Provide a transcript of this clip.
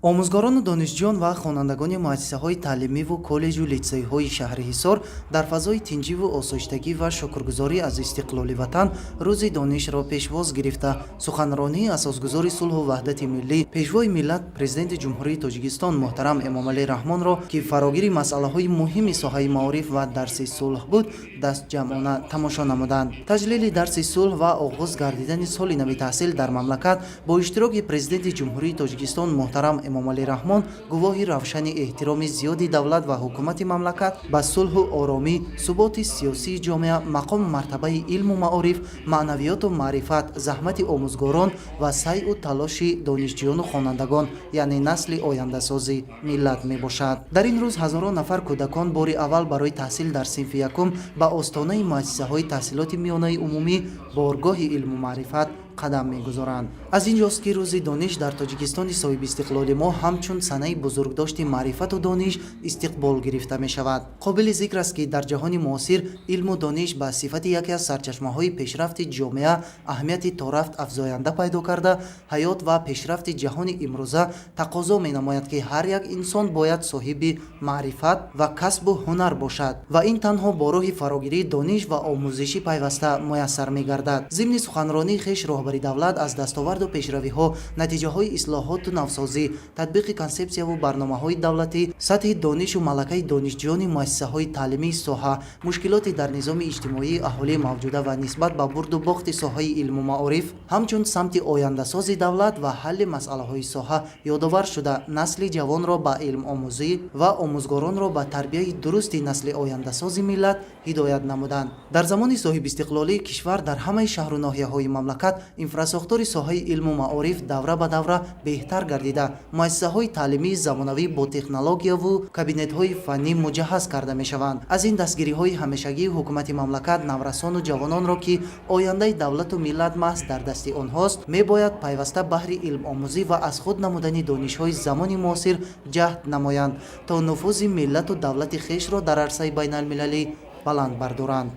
Омӯзгорону донишҷӯён ва хонандагони муассисаҳои таълимиву коллеҷу литсейҳои шаҳри Ҳисор дар фазои тинҷиву осоиштагӣ ва шукргузорӣ аз истиқлоли ватан Рӯзи донишро пешвоз гирифта, суханронии асосгузори сулҳу ваҳдати миллӣ, Пешвои миллат, Президенти Ҷумҳурии Тоҷикистон муҳтарам Эмомалӣ Раҳмонро, ки фарогири масъалаҳои муҳими соҳаи маориф ва дарси сулҳ буд, дастҷамъона тамошо намуданд. Таҷлили дарси сулҳ ва оғоз гардидани соли нави таҳсил дар мамлакат бо иштироки Президенти Ҷумҳурии Тоҷикистон муҳтарам Эмомалӣ Раҳмон гувоҳи равшани эҳтироми зиёди давлат ва ҳукумати мамлакат ба сулҳу оромӣ, суботи сиёсии ҷомеа, мақому мартабаи илму маориф, маънавиёту маърифат, заҳмати омӯзгорон ва сайъу талоши донишҷӯёну хонандагон, яъне насли ояндасози миллат мебошад. Дар ин рӯз ҳазорон нафар кӯдакон бори аввал барои таҳсил дар синфи якум ба остонаи муассисаҳои таҳсилоти миёнаи умумӣ, боргоҳи илму маърифат қадам мегузоранд. Аз ин ҷост, ки Рӯзи дониш дар Тоҷикистони соҳибистиқлоли мо ҳамчун санаи бузургдошти маърифату дониш истиқбол гирифта мешавад. Қобили зикр аст, ки дар ҷаҳони муосир илму дониш ба сифати яке аз сарчашмаҳои пешрафти ҷомеа аҳамияти торафт афзоянда пайдо карда, ҳаёт ва пешрафти ҷаҳони имрӯза тақозо менамояд, ки ҳар як инсон бояд соҳиби маърифат ва касбу ҳунар бошад ва ин танҳо бо роҳи фарогирии дониш ва омӯзиши пайваста муяссар мегардад. Зимни суханронии хеш роҳбари давлат аз дастоварду пешравиҳо, натиҷаҳои ислоҳоту навсозӣ, татбиқи консепсияву барномаҳои давлатӣ, сатҳи донишу малакаи донишҷӯёни муассисаҳои таълимии соҳа, мушкилоти дар низоми иҷтимоии аҳолӣ мавҷуда ва нисбат ба бурду бохти соҳаи илму маориф ҳамчун самти ояндасози давлат ва ҳалли масъалаҳои соҳа ёдовар шуда, насли ҷавонро ба илмомӯзӣ ва омӯзгоронро ба тарбияи дурусти насли ояндасози миллат ҳидоят намуданд. Дар замони соҳибистиқлолии кишвар дар ҳамаи шаҳру ноҳияҳои мамлакат инфрасохтори соҳаи илму маориф давра ба давра беҳтар гардида, муассисаҳои таълимии замонавӣ бо технологияву кабинетҳои фаннӣ муҷаҳҳаз карда мешаванд. Аз ин дастгириҳои ҳамешагии ҳукумати мамлакат наврасону ҷавононро, ки ояндаи давлату миллат маҳз дар дасти онҳост, мебояд пайваста баҳри илмомӯзӣ ва аз худ намудани донишҳои замони муосир ҷаҳд намоянд, то нуфузи миллату давлати хешро дар арсаи байналмилалӣ баланд бардоранд.